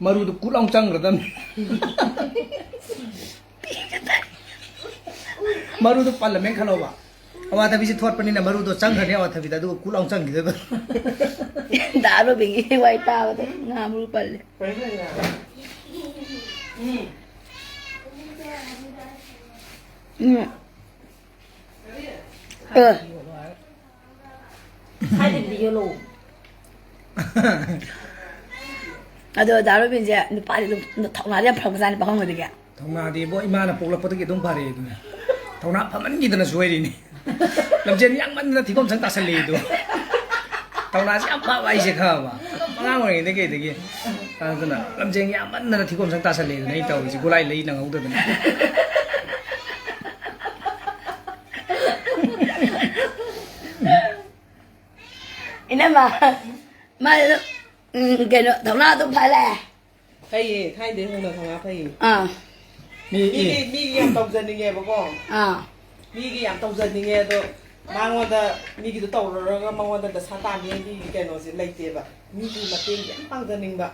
ꯃꯔꯨꯗꯨ ꯀꯨꯠ ꯂꯥꯎ ꯆꯪꯈ꯭ꯔꯗꯝꯅꯤ꯫ ꯃꯔꯨꯗꯨ ꯄꯜꯂꯝꯃꯦꯅ ꯈꯜꯂꯣꯕ꯫ ꯑꯋꯥꯊꯕꯤꯁꯦ ꯊꯣꯠꯄꯅꯤꯅ ꯃꯔꯨꯗꯣ ꯆꯪꯈ꯭ꯔꯅꯤ ꯑꯋꯥꯊꯕꯤꯗ, ꯑꯗꯨꯒ ꯀꯨꯠ ꯂꯥꯎ ꯆꯪꯈꯤꯗꯣꯏꯕ꯫ ꯗꯥ ꯔꯣꯕꯤꯟꯒꯤ ꯋꯥꯏ ꯇꯥꯕꯗ ꯉꯥ ꯃꯔꯨ ꯄꯜꯂꯦ꯫ ꯎꯝ꯫ ꯑ꯫ ꯁꯥꯏꯗꯕꯤꯗ ꯌꯣꯜꯂꯣ꯫ ꯑꯗꯣ ꯗꯥ ꯔꯣꯕꯤꯟꯁꯦ ꯅꯨꯄꯥꯗꯤ ꯑꯗꯨꯝ ꯊꯧꯅꯥꯗꯤ ꯌꯥꯝ ꯐꯕꯖꯥꯠꯅꯤ, ꯄꯥꯈꯪ ꯑꯣꯏꯗꯒꯤ꯫ ꯊꯧꯅꯥꯗꯤꯕꯣ, ꯏꯃꯥꯅ ꯄꯣꯛꯂꯛꯄꯗꯒꯤ ꯑꯗꯨꯝ ꯐꯔꯦ ꯑꯗꯨꯅ꯫ ꯊꯧꯅꯥ ꯐꯃꯟꯈꯤꯗꯅ ꯁꯣꯏꯔꯤꯅꯤ꯫ ꯂꯝꯖꯦꯟ ꯌꯥꯡꯃꯟꯗꯅ ꯊꯤꯕꯣꯡ ꯁꯪ ꯇꯥꯁꯜꯂꯛꯏꯗꯣ꯫ ꯊꯧꯅꯥꯁꯤ ꯌꯥꯝ ꯐꯕ ꯑꯩꯁꯦ ꯈꯪꯉꯕ꯫ ꯑꯉꯥꯡ ꯑꯣꯏꯔꯤꯉꯩꯗꯒꯤ ꯀꯩꯗꯒꯤ꯫ ꯑꯗꯨꯅ ꯂꯝꯖꯦꯟ ꯌꯥꯡꯃꯟꯗꯅ ꯊꯤꯕꯣꯡ ꯁꯪ ꯇꯥꯁꯜꯂꯛꯏꯗꯅ ꯑꯩ ꯇꯧꯔꯤꯁꯦ, ꯒꯨꯂꯥꯏ ꯂꯩ ꯅꯪꯍꯧꯗꯗꯅ꯫ ꯏꯅꯝꯃ, ꯃꯥ, ꯎꯝ, ꯀꯩꯅꯣ, ꯊꯧꯅꯥ ꯑꯗꯨꯝ ꯐ ꯂꯥꯛꯑꯦ꯫ ꯐꯩꯌꯦ, ꯊꯥꯏꯅꯗꯩ ꯍꯧꯅ ꯊꯧꯅꯥ ꯐꯩꯌꯦ꯫ ꯑꯥ꯫ ꯃꯤ, ꯃꯤꯒꯤ, ꯃꯤꯒꯤ ꯌꯥꯝ ꯇꯧꯖꯅꯤꯡꯉꯦꯕꯀꯣ꯫ ꯑꯥ꯫ ꯃꯤꯒꯤ ꯌꯥꯝ ꯇꯧꯖꯅꯤꯡꯉꯦ, ꯑꯗꯣ ꯃꯉꯣꯟꯗ, ꯃꯤꯒꯤꯗꯣ ꯇꯧꯔꯨꯔꯒ ꯃꯉꯣꯟꯗ ꯗꯁꯥ ꯇꯥꯅꯤ ꯍꯥꯏꯕꯒꯤ ꯀꯩꯅꯣꯁꯦ ꯂꯩꯇꯦꯕ꯫ ꯃꯤꯒꯤ ꯃꯇꯦꯡ ꯌꯥꯝ ꯄꯥꯡꯖꯅꯤꯡꯕ꯫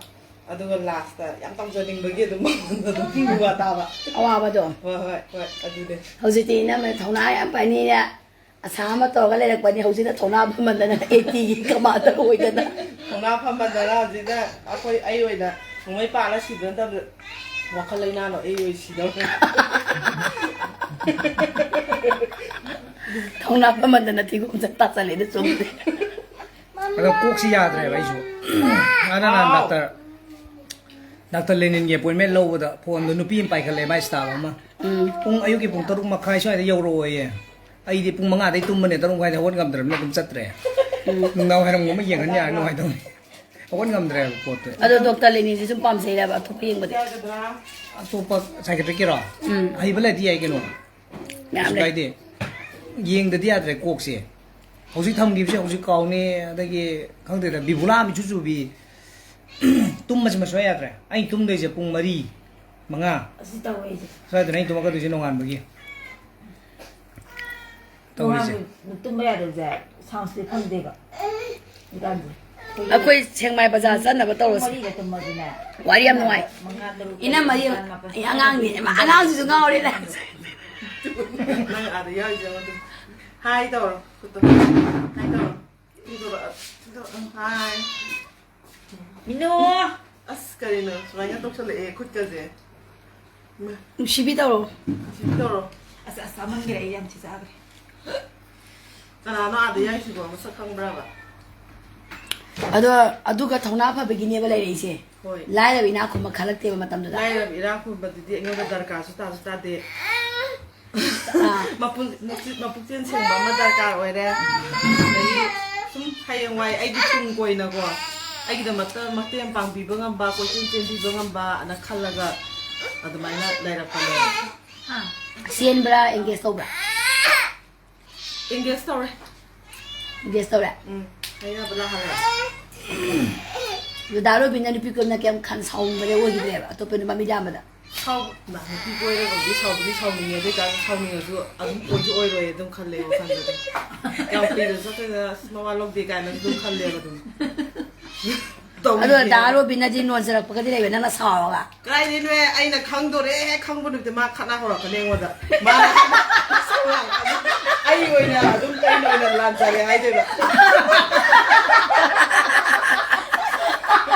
ꯑꯗꯨꯒ ꯂꯥꯁꯇ ꯌꯥꯝ ꯇꯧꯖꯅꯤꯡꯕꯒꯤ ꯑꯗꯨꯝ ꯑꯗꯨꯝ ꯋꯥ ꯇꯥꯕ꯫ ꯑꯋꯥꯕꯗꯣ꯫ ꯍꯣꯏ ꯍꯣꯏ ꯍꯣꯏ ꯑꯗꯨꯅꯦ꯫ ꯍꯧꯖꯤꯛꯇꯤ ꯏꯅꯝꯃ ꯊꯧꯅꯥ ꯌꯥꯝ ꯐꯅꯤꯅ ꯑꯁꯥ ꯑꯃ ꯇꯧꯔꯒ ꯂꯩꯔꯛꯄꯅꯤ꯫ ꯍꯧꯖꯤꯛꯅ ꯊꯧꯅꯥ ꯐꯃꯟꯗꯅ ꯑꯦꯇꯤꯒꯤ ꯀꯃꯥꯟꯗꯔ ꯑꯣꯏꯗꯅ꯫ ꯊꯧꯅꯥ ꯐꯝꯕꯗꯅ ꯍꯧꯖꯤꯛꯅ ꯑꯩꯈꯣꯏ ꯑꯩ ꯑꯣꯏꯅ ꯅꯣꯡꯃꯩ ꯄꯥꯜꯂ ꯁꯤꯕ ꯅꯠꯇꯕꯗ ꯋꯥꯈꯜ ꯂꯩꯅꯥꯅꯣ ꯑꯩ ꯑꯣꯏ ꯁꯤꯗꯧꯔꯦ꯫ ꯊꯧꯅꯥ ꯐꯃꯟꯗꯅ ꯊꯤꯒꯨꯝ ꯆꯠ ꯇꯥꯁꯜꯂꯦꯅ ꯆꯨꯝꯗꯦ꯫ ꯑꯗꯣ ꯀꯣꯛꯁꯤ ꯌꯥꯗ꯭ꯔꯦꯕ ꯑꯩꯁꯨ꯫ ꯉꯔꯥꯡ ꯅꯍꯥꯟ ꯗꯥꯛꯇꯔ ꯗꯥꯛꯇꯔ ꯂꯦꯅꯤꯟꯒꯤ ꯑꯦꯄꯣꯏꯟꯃꯦꯟ ꯂꯧꯕꯗ ꯐꯣꯟꯗꯣ ꯅꯨꯄꯤ ꯑꯃ ꯄꯥꯏꯈꯠꯂꯦ, ꯃꯥꯏ ꯁ꯭ꯇꯥꯐ ꯑꯃ꯫ ꯄꯨꯡ ꯑꯌꯨꯛꯀꯤ ꯄꯨꯡ ꯇꯔꯨꯛ ꯃꯈꯥꯏ ꯁ꯭ꯋꯥꯏꯗ ꯌꯧꯔꯛꯑꯣꯌꯦ꯫ ꯑꯩꯗꯤ ꯄꯨꯡ ꯃꯉꯥꯗꯩ ꯇꯨꯝꯕꯅꯦ, ꯇꯔꯨꯛ ꯃꯈꯥꯏꯗ ꯍꯧꯒꯠ ꯉꯝꯗ꯭ꯔꯕꯅꯤꯅ ꯑꯗꯨꯝ ꯆꯠꯇ꯭ꯔꯦ꯫ ꯅꯨꯡꯗꯥꯡ ꯋꯥꯏꯔꯝꯒꯨꯝꯕ ꯌꯦꯡꯍꯟ ꯌꯥꯔꯗꯤ ꯅꯨꯡꯉꯥꯏꯗꯧꯅꯤ꯫ ꯍꯧꯒꯠ ꯉꯝꯗ꯭ꯔꯦꯕ ꯄꯣꯠꯇꯣ꯫ ꯑꯗꯣ ꯗꯣꯛꯇꯔ ꯂꯦꯅꯤꯟꯁꯤ ꯁꯨꯝ ꯄꯥꯝꯖꯩꯔꯕ ꯑꯇꯣꯞꯄ ꯌꯦꯡꯕꯗꯤ? ꯑꯇꯣꯞꯄ ꯁꯥꯏꯀꯦꯇ꯭ꯔꯤꯛꯀꯤꯔꯣ? ꯎꯝ꯫ ꯍꯩꯕ ꯂꯩꯔꯗꯤ ꯌꯥꯏ ꯀꯩꯅꯣ꯫ ꯃꯌꯥꯝ ꯀꯩꯁꯨ ꯂꯩ꯫ ꯀꯥꯏꯗꯦ꯫ ꯌꯦꯡꯗꯗꯤ ꯌꯥꯗ꯭ꯔꯦ ꯀꯣꯛꯁꯦ꯫ ꯍꯧꯖꯤꯛ ꯊꯝꯈꯤꯕꯁꯦ ꯍꯧꯖꯤꯛ ꯀꯥꯎꯅꯤ, ꯑꯗꯒꯤ ꯈꯪꯗꯦꯗ, ꯕꯤꯕꯨꯂꯥ ꯑꯃ ꯏꯆꯨ ꯆꯨꯕꯤ꯫ ꯇꯨꯝꯕꯁꯤꯃ ꯁꯨꯡꯌꯥ ꯌꯥꯗ꯭ꯔꯦ꯫ ꯑꯩ ꯇꯨꯝꯗꯣꯏꯁꯦ ꯄꯨꯡ ꯃꯔꯤ, ꯃꯉꯥ ꯑꯁꯤ ꯇꯧꯋꯦ ꯑꯩꯁꯦ꯫ ꯁ꯭ꯋꯥꯏꯗꯅ ꯑꯩ ꯇꯨꯝꯃꯛꯀꯗꯣꯏꯁꯦ ꯅꯣꯡꯉꯥꯟꯕꯒꯤ꯫ ꯇꯧꯔꯤꯁꯦ꯫ ꯅꯣꯡꯉꯥꯟꯕ ꯇꯨꯝꯕ ꯌꯥꯗꯕꯁꯦ ꯁꯥꯎꯟ ꯁ꯭ꯂꯤꯞ ꯐꯪꯗꯦꯕ꯫ ꯍꯧꯖꯤꯛꯀꯥꯟꯁꯦ꯫ ꯑꯩꯈꯣꯏ ꯁꯦꯡꯃꯥꯏ ꯕꯖꯥꯔ ꯆꯠꯅꯕ ꯇꯧꯔꯁꯦ꯫ ꯃꯔꯤꯗ ꯇꯨꯝꯃꯗꯤꯅꯦ꯫ ꯋꯥꯔꯤ ꯌꯥꯝ ꯅꯨꯡꯉꯥꯏ꯫ ꯃꯉꯥ, ꯇꯔꯨꯛ, ꯏꯅꯝꯃ ꯇꯔꯦꯠ, ꯌꯦꯡꯉꯨ꯫ ꯅꯤꯄꯥꯜ, ꯃꯥꯄꯜ꯫ ꯑꯩ ꯑꯉꯥꯡꯅꯤ꯫ ꯑꯉꯥꯡꯁꯤꯁꯨ ꯉꯥꯎꯔꯦ꯫ ꯅꯪ ꯑꯥꯗ ꯌꯥꯎꯔꯤꯁꯦ ꯑꯗꯨꯝ ꯍꯥꯏ ꯇꯧꯔꯣ꯫ ꯈꯨꯠꯇꯣ꯫ ꯍꯥꯏ ꯇꯧꯔꯣ꯫ ꯁꯤꯗꯣ, ꯁꯤꯗꯣ, ꯎꯝ, ꯍꯥꯏ꯫ ꯃꯤꯅꯨ꯫ ꯑꯁ ꯀꯔꯤꯅꯣ ꯁꯨꯃꯥꯏꯅ ꯇꯧꯁꯜꯂꯛꯑꯦ ꯈꯨꯠꯀꯁꯦ꯫ ꯅꯨꯡꯁꯤꯕꯤ ꯇꯧꯔꯣ꯫ ꯁꯤ ꯇꯧꯔꯣ꯫ ꯑꯁ ꯑꯁ ꯆꯥꯃꯟꯈ꯭ꯔꯦ ꯑꯩ ꯌꯥꯝ ꯊꯤ ꯆꯥꯈ꯭ꯔꯦ꯫ ꯀꯅꯥꯅꯣ ꯑꯥꯗ ꯌꯥꯏꯁꯤꯕꯣ? ꯃꯁꯛ ꯈꯪꯕ꯭ꯔꯕ? ꯑꯗꯣ ꯑꯗꯨꯒ ꯊꯧꯅꯥ ꯐꯕꯒꯤꯅꯦꯕ ꯂꯩꯔꯛꯏꯁꯦ꯫ ꯍꯣꯏ꯫ ꯂꯥꯏꯔꯕ ꯏꯅꯥꯛ ꯈꯨꯟꯕ ꯈꯜꯂꯛꯇꯦꯕ ꯃꯇꯝꯗꯨꯗ꯫ ꯂꯥꯏꯔꯕ ꯏꯅꯥꯛ ꯈꯨꯟꯕꯗꯨꯗꯤ ꯑꯩꯉꯣꯟꯗ ꯗꯔꯀꯥꯔꯁꯨ ꯇꯥꯁꯨ ꯇꯥꯗꯦ꯫ ꯑꯥ꯫ ꯃꯄꯨꯟ-, ꯃꯄꯨꯛ-, ꯃꯄꯨꯛꯆꯦꯜ ꯁꯦꯡꯕ ꯑꯃ ꯗꯔꯀꯥꯔ ꯑꯣꯏꯔꯦ꯫ ꯑꯗꯒꯤ ꯁꯨꯝ ꯍꯌꯦꯡꯋꯥꯏ ꯑꯩꯒꯤ ꯇꯨꯡ ꯀꯣꯏꯅꯀꯣ, ꯑꯩꯒꯤꯗꯃꯛꯇ ꯃꯇꯦꯡ ꯄꯥꯡꯕꯤꯕ ꯉꯝꯕ, ꯀꯣꯏꯆꯦꯟ ꯆꯦꯟꯕꯤꯕ ꯉꯝꯕ ꯑꯅ ꯈꯜꯂꯒ ꯑꯗꯨꯃꯥꯏꯅ ꯂꯩꯔꯛꯄꯅꯦ꯫ ꯆꯦꯟꯕ꯭ꯔꯥ ꯑꯦꯡꯒꯦꯖ ꯇꯧꯕ꯭ꯔꯥ? ꯑꯦꯡꯒꯦꯖ ꯇꯧꯔꯦ꯫ ꯑꯦꯡꯒꯦꯖ ꯇꯧꯔꯦ꯫ ꯎꯝ, ꯍꯥꯏꯅꯕ ꯂꯥꯛꯍꯜꯂꯦ꯫ ꯑꯗꯣ ꯗꯥ ꯔꯣꯕꯤꯟꯅ ꯅꯨꯄꯤ ꯀꯣꯏꯕꯅ ꯀꯌꯥꯝ ꯈꯟ ꯁꯥꯎꯅꯤꯡꯕꯗ ꯑꯣꯏꯈꯤꯗ꯭ꯔꯦꯕ ꯑꯇꯣꯞꯄ ꯅꯨꯄꯥ ꯃꯤꯗꯥ ꯑꯃꯗ꯫ ꯁꯥꯎ-, ꯅꯨꯄꯤ ꯀꯣꯏꯔꯒꯕꯨꯗꯤ ꯁꯥꯎꯕꯗꯤ ꯁꯥꯎꯅꯤꯡꯉꯦ, ꯑꯗꯨ ꯑꯣꯏꯇꯥꯔꯁꯨ ꯁꯥꯎꯅꯤꯡꯉꯁꯨ ꯑꯗꯨꯝ ꯑꯣꯏꯁꯨ ꯑꯣꯏꯔꯣꯏ ꯑꯗꯨꯝ ꯈꯜꯂꯦ ꯋꯥꯈꯜꯗꯗꯤ꯫ ꯌꯥꯝ ꯀꯨꯏꯅ ꯆꯠꯇꯣꯏꯅ ꯑꯁ ꯃꯋꯥ ꯂꯧꯗꯦ ꯀꯥꯏꯅ ꯑꯗꯨꯝ ꯈꯜꯂꯦꯕ ꯑꯗꯨꯝ꯫ ꯑꯗꯣ ꯇꯧꯔꯤꯅꯦ꯫ ꯗꯥ ꯔꯣꯕꯤꯟꯅꯗꯤ ꯅꯣꯟꯖꯔꯛꯄꯒꯗꯤ ꯂꯩꯕ, ꯅꯪꯅ ꯁꯥꯎꯔꯒ? ꯀꯥꯏꯗꯩꯅꯣꯍꯦ? ꯑꯩꯅ ꯈꯪꯗꯣꯔꯦ, ꯍꯦꯛ ꯈꯪꯕ ꯅꯨꯃꯤꯠꯇ ꯃꯥ ꯈꯠꯅ ꯍꯧꯔꯛꯀꯅꯤ ꯑꯩꯉꯣꯟꯗ꯫ ꯃꯥꯅ ꯍꯥꯏꯕ, ꯑꯩ ꯑꯣꯏꯅ ꯑꯗꯨꯝ, ꯑꯩꯅ ꯑꯣꯏꯅ ꯂꯥꯟꯖꯔꯦ ꯍꯥꯏꯗꯣꯏꯕ꯫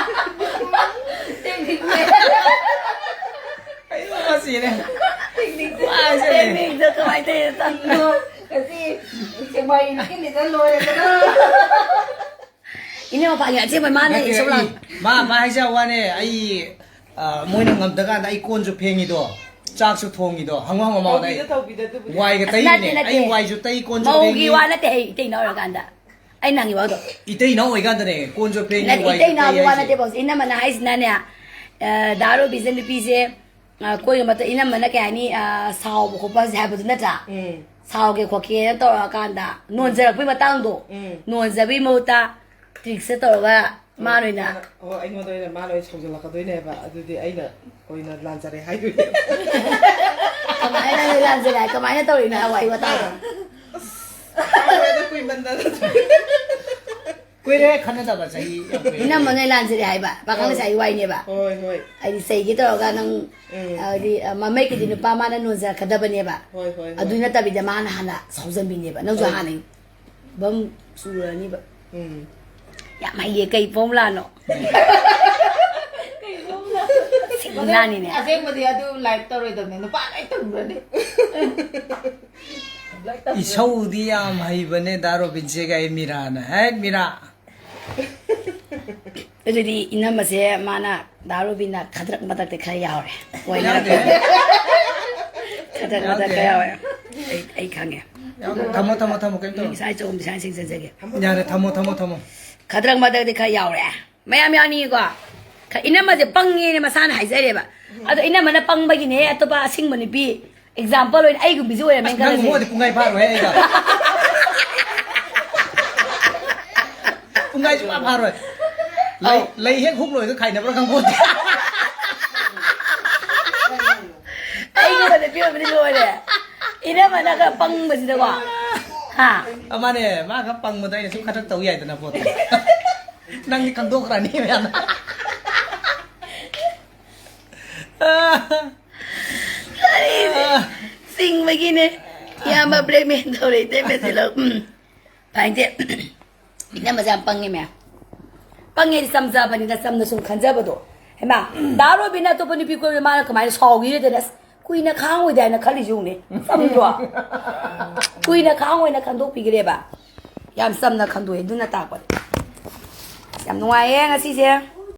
ꯑꯩ ꯃꯁꯤꯅꯦ꯫ ꯇꯦꯛꯅꯤꯛꯇꯣ ꯀꯃꯥꯏꯅ ꯇꯧꯔꯤꯅꯣ? ꯉꯁꯤ ꯁꯦꯛꯃꯥꯏ ꯅꯨꯄꯤꯅꯤꯗ ꯂꯣꯏꯔꯦꯗꯅ꯫ ꯏꯅꯦ ꯃꯄꯥꯒꯤ ꯑꯆꯦꯝꯕ ꯃꯥꯅ ꯅꯠꯇꯦ, ꯏꯁꯧ ꯂꯥꯡ-, ꯑꯩ, ꯃꯥ, ꯃꯥ ꯍꯥꯏꯖꯕ ꯋꯥꯅꯦ, ꯑꯩ, ꯑ, ꯃꯣꯏꯅ ꯉꯝꯗꯀꯥꯟꯗ ꯑꯩ ꯀꯣꯟꯁꯨ ꯐꯦꯡꯉꯤꯗꯣ, ꯆꯥꯛꯁꯨ ꯊꯣꯡꯉꯤꯗꯣ, ꯍꯪꯉꯣ, ꯍꯪꯉꯣ ꯃꯉꯣꯟꯗ ꯑꯩ꯫ ꯇꯧꯕꯤꯗ, ꯇꯧꯕꯤꯗ ꯑꯗꯨꯕꯨꯗꯤ꯫ ꯋꯥꯏꯒ ꯑꯁ, ꯇꯩꯔꯤꯅꯦ, ꯅꯠꯇꯦ, ꯅꯠꯇꯦ꯫ ꯑꯩ ꯋꯥꯏꯁꯨ ꯇꯩ, ꯀꯣꯟꯁꯨ ꯃꯧꯒꯤ ꯐꯦꯡꯉꯤ꯫ ꯋꯥ ꯅꯠꯇꯦ, ꯑꯩ ꯏꯇꯩ ꯏꯅꯥꯎ ꯑꯣꯏꯔꯀꯥꯟꯗ꯫ ꯑꯩ ꯅꯪꯒꯤ ꯋꯥꯗꯣ꯫ ꯏꯇꯩ ꯏꯅꯥꯎ ꯑꯣꯏꯀꯥꯟꯗꯅꯦ, ꯀꯣꯟꯁꯨ ꯐꯦꯡꯉꯤ, ꯅꯠꯇꯦ, ꯋꯥꯏꯁꯨ ꯏꯇꯩ ꯏꯅꯥꯎꯒꯤ ꯇꯩ ꯋꯥ ꯍꯥꯏꯁꯦ꯫ ꯅꯠꯇꯦ, ꯕꯣꯁ꯫ ꯏꯅꯝꯃꯅ ꯍꯥꯏꯁꯤꯅꯅꯦ, ꯑ, ꯗꯥ ꯔꯣꯕꯤꯟꯁꯦ ꯅꯨꯄꯤꯁꯦ, ꯑ, ꯀꯣꯏꯕ ꯃꯇꯝ ꯏꯅꯝꯃꯅ ꯀꯩ ꯍꯥꯏꯅꯤ, ꯑ, ꯁꯥꯎꯕ ꯈꯣꯠꯄ ꯍꯧꯖꯤꯛ ꯍꯥꯏꯕꯗꯨ ꯅꯠꯇ꯭ꯔꯥ? ꯎꯝ꯫ ꯁꯥꯎꯒꯦ ꯈꯣꯠꯀꯦꯅ ꯇꯧꯔꯛꯑꯀꯥꯟꯗ ꯅꯣꯟꯖꯔꯛꯄꯩ ꯃꯇꯥꯡꯗꯣ, ꯎꯝ꯫ ꯅꯣꯟꯖꯕꯩ ꯃꯍꯨꯠꯇ ꯇ꯭ꯔꯤꯛꯁꯇ ꯇꯧꯔꯒ ꯃꯥꯅ ꯑꯣꯏꯅ ꯃꯥꯅ, ꯑꯣ, ꯑꯩꯉꯣꯟꯗ ꯑꯣꯏꯅ ꯃꯥꯅ ꯑꯣꯏꯅ ꯁꯧꯖꯜꯂꯛꯀꯗꯣꯏꯅꯦꯕ꯫ ꯑꯗꯨꯗꯤ ꯑꯩꯅ ꯑꯣꯏꯅ ꯂꯥꯟꯖꯔꯦ ꯍꯥꯏꯗꯣꯏꯅꯦꯕ꯫ ꯀꯃꯥꯏꯅ ꯂꯥꯟꯖꯔꯦ ꯍꯥꯏ? ꯀꯃꯥꯏꯅ ꯇꯧꯔꯤꯅꯣ ꯍꯥꯏ ꯋꯥꯔꯤ ꯋꯥꯇꯥꯏꯗꯣ? ꯑꯁ, ꯀꯥꯎꯔꯦꯗ ꯀꯨꯏꯃꯟꯗꯅ꯫ ꯀꯨꯏꯔꯦ ꯈꯟꯅꯗꯕ, ꯆꯍꯤ ꯌꯥꯝ ꯀꯨꯏꯔꯦ꯫ ꯏꯅꯝꯃꯅ ꯂꯥꯟꯖꯔꯦ ꯍꯥꯏꯕ, ꯄꯥꯈꯪ ꯑꯧ꯫ ꯂꯩꯁꯥꯕꯤ ꯋꯥꯏꯅꯦꯕ꯫ ꯍꯣꯏ, ꯍꯣꯏ꯫ ꯍꯥꯏꯗꯤ ꯆꯩꯒꯦ ꯇꯧꯔꯒ ꯅꯪ, ꯎꯝ꯫ ꯍꯥꯏꯗꯤ, ꯑ, ꯃꯃꯩꯒꯤꯗꯤ ꯅꯨꯄꯥ ꯃꯥꯅ ꯅꯣꯟꯖꯔꯛꯀꯗꯕꯅꯦꯕ꯫ ꯍꯣꯏ, ꯍꯣꯏ, ꯍꯣꯏ꯫ ꯑꯗꯨ ꯅꯠꯇꯕꯤꯗ ꯃꯥꯅ ꯍꯥꯟꯅ ꯁꯥꯎꯖꯟꯕꯤꯅꯦꯕ꯫ ꯅꯪꯁꯨ ꯍꯣꯏ꯫ ꯍꯥꯟꯅ ꯕꯝ ꯆꯨꯔꯅꯤꯕ꯫ ꯎꯝ꯫ ꯌꯥꯝ ꯍꯩꯌꯦ, ꯀꯩ ꯐꯣꯝꯂꯥꯅꯣ? ꯁꯤꯡꯖꯥꯅꯤꯅꯦ꯫ ꯑꯁꯦꯡꯕꯗꯤ ꯑꯗꯨ ꯂꯥꯏꯚ ꯇꯧꯔꯣꯏꯗꯕꯅꯦ, ꯅꯨꯄꯥ ꯂꯣꯏ ꯇꯧꯔꯅꯤ꯫ ꯏꯁꯧꯗꯤ ꯌꯥꯝ ꯍꯩꯕꯅꯦ ꯗꯥ ꯔꯣꯕꯤꯟꯁꯦ ꯀꯥꯏ ꯃꯤꯔꯥꯅ꯫ ꯍꯦꯠ ꯃꯤꯔꯥ! ꯑꯗꯨꯗꯤ ꯏꯅꯝꯃꯁꯦ ꯃꯥꯅ ꯗꯥ ꯔꯣꯕꯤꯟꯅ ꯈꯗ꯭ꯔꯛ ꯃꯗ꯭ꯔꯛꯇꯤ ꯈꯔ ꯌꯥꯎꯔꯦ꯫ ꯀꯣꯏꯅꯔꯛꯄ ꯌꯥꯎꯗꯦ꯫ ꯈꯗ꯭ꯔꯛ ꯃꯗ꯭ꯔꯛ ꯌꯥꯎꯗꯦ꯫ ꯈꯔ ꯌꯥꯎꯔꯦ꯫ ꯑꯩ, ꯑꯩ ꯈꯪꯉꯦ꯫ ꯌꯥꯎꯗꯦ꯫ ꯊꯝꯃꯣ, ꯊꯝꯃꯣ, ꯊꯝꯃꯣ, ꯀꯩꯝ ꯇꯧꯔꯣꯏ꯫ ꯏꯁꯥ ꯏꯆꯧ ꯏꯁꯥ ꯁꯤꯡꯖꯖꯒꯦ꯫ ꯌꯥꯔꯦ, ꯊꯝꯃꯣ, ꯊꯝꯃꯣ, ꯊꯝꯃꯣ꯫ ꯈꯗ꯭ꯔꯛ ꯃꯗ꯭ꯔꯛꯇꯤ ꯈꯔ ꯌꯥꯎꯔꯦ꯫ ꯃꯌꯥꯝ ꯌꯥꯎꯅꯤꯡꯉꯤꯀꯣ? ꯈ-, ꯏꯅꯝꯃꯁꯦ ꯄꯪꯉꯦꯅ ꯃꯁꯥꯅ ꯍꯥꯏꯖꯔꯦꯕ꯫ ꯑꯗꯣ ꯏꯅꯝꯃꯅ ꯄꯪꯕꯒꯤꯅꯦ, ꯑꯇꯣꯞꯄ ꯑꯁꯤꯡꯕ ꯅꯨꯄꯤ ꯑꯦꯛꯖꯥꯝꯄꯜ ꯑꯣꯏꯅ ꯑꯩꯒꯨꯝꯕꯤꯁꯨ ꯑꯣꯏꯔꯝꯃꯦꯅ ꯑꯁ, ꯅꯪ ꯈꯜꯂꯁꯦ꯫ ꯃꯉꯣꯟꯗ ꯄꯨꯡꯈꯥꯏ ꯐꯥꯔꯣꯏ ꯑꯩꯒ꯫ ꯄꯨꯡꯈꯥꯏ ꯁꯨꯡꯐꯥ ꯐꯥꯔꯣꯏ꯫ ꯂꯩ, ꯑꯧ꯫ ꯂꯩ ꯍꯦꯛ ꯍꯨꯛ ꯂꯣꯏꯔꯒ ꯈꯥꯏꯅꯕ꯭ꯔꯥ ꯈꯪꯄꯣꯠꯇꯦ꯫ ꯑꯩꯒꯨꯝꯕ ꯅꯨꯄꯤ ꯑꯣꯏꯕꯗꯤ ꯂꯣꯏꯔꯦ꯫ ꯏꯅꯝꯃꯅ ꯈꯔ ꯄꯪꯕꯁꯤꯗꯀꯣ꯫ ꯍꯥ? ꯑ, ꯃꯥꯅꯦ, ꯃꯥ ꯈꯔ ꯄꯪꯕꯗ ꯑꯩꯅ ꯁꯨꯝ ꯈꯗ꯭ꯔꯛ ꯇꯧ ꯌꯥꯏꯗꯅ ꯄꯣꯠꯇꯣ꯫ ꯅꯪꯗꯤ ꯈꯪꯗꯣꯛꯈ꯭ꯔꯅꯤ ꯃꯌꯥꯝꯅ꯫ ꯆꯤꯡꯕꯒꯤꯅꯦ꯫ ꯏꯌꯥꯝꯕ blackmail ꯇꯧꯔꯦ, ꯏꯇꯩꯃꯁꯤ ꯂꯧ꯫ ꯎꯝ꯫ ꯐꯥꯏꯟꯁꯦ꯫ ꯏꯅꯝꯃꯁꯦ ꯌꯥꯝ ꯄꯪꯉꯦ ꯃꯌꯥꯝ꯫ ꯄꯪꯉꯦꯗꯤ ꯆꯝꯖꯕꯅꯤꯅ ꯆꯝꯅ ꯁꯨꯝ ꯈꯟꯖꯕꯗꯣ꯫ ꯍꯩꯃꯥ, ꯗꯥ ꯔꯣꯕꯤꯟꯅ ꯑꯇꯣꯞꯄ ꯅꯨꯄꯤ ꯀꯣꯏꯕꯗ ꯃꯥꯅ ꯀꯃꯥꯏꯅ ꯁꯥꯎꯈꯤꯔꯦꯗꯅ ꯑꯁ ꯀꯨꯏꯅ ꯈꯥꯡꯉꯣꯏꯗ ꯍꯥꯏꯅ ꯈꯜꯂꯤꯁꯦ ꯌꯦꯡꯉꯨꯅꯦ꯫ ꯆꯝꯗ꯭ꯔꯣ? ꯀꯨꯏꯅ ꯈꯥꯡꯉꯣꯏꯅ ꯈꯟꯗꯣꯛꯄꯤꯈ꯭ꯔꯦꯕ꯫ ꯌꯥꯝ ꯆꯝꯅ ꯈꯟꯗꯣꯛꯑꯦ ꯑꯗꯨꯅ ꯇꯥꯛꯄꯗꯤ꯫ ꯌꯥꯝ ꯅꯨꯡꯉꯥꯏꯌꯦ ꯉꯁꯤꯁꯦ꯫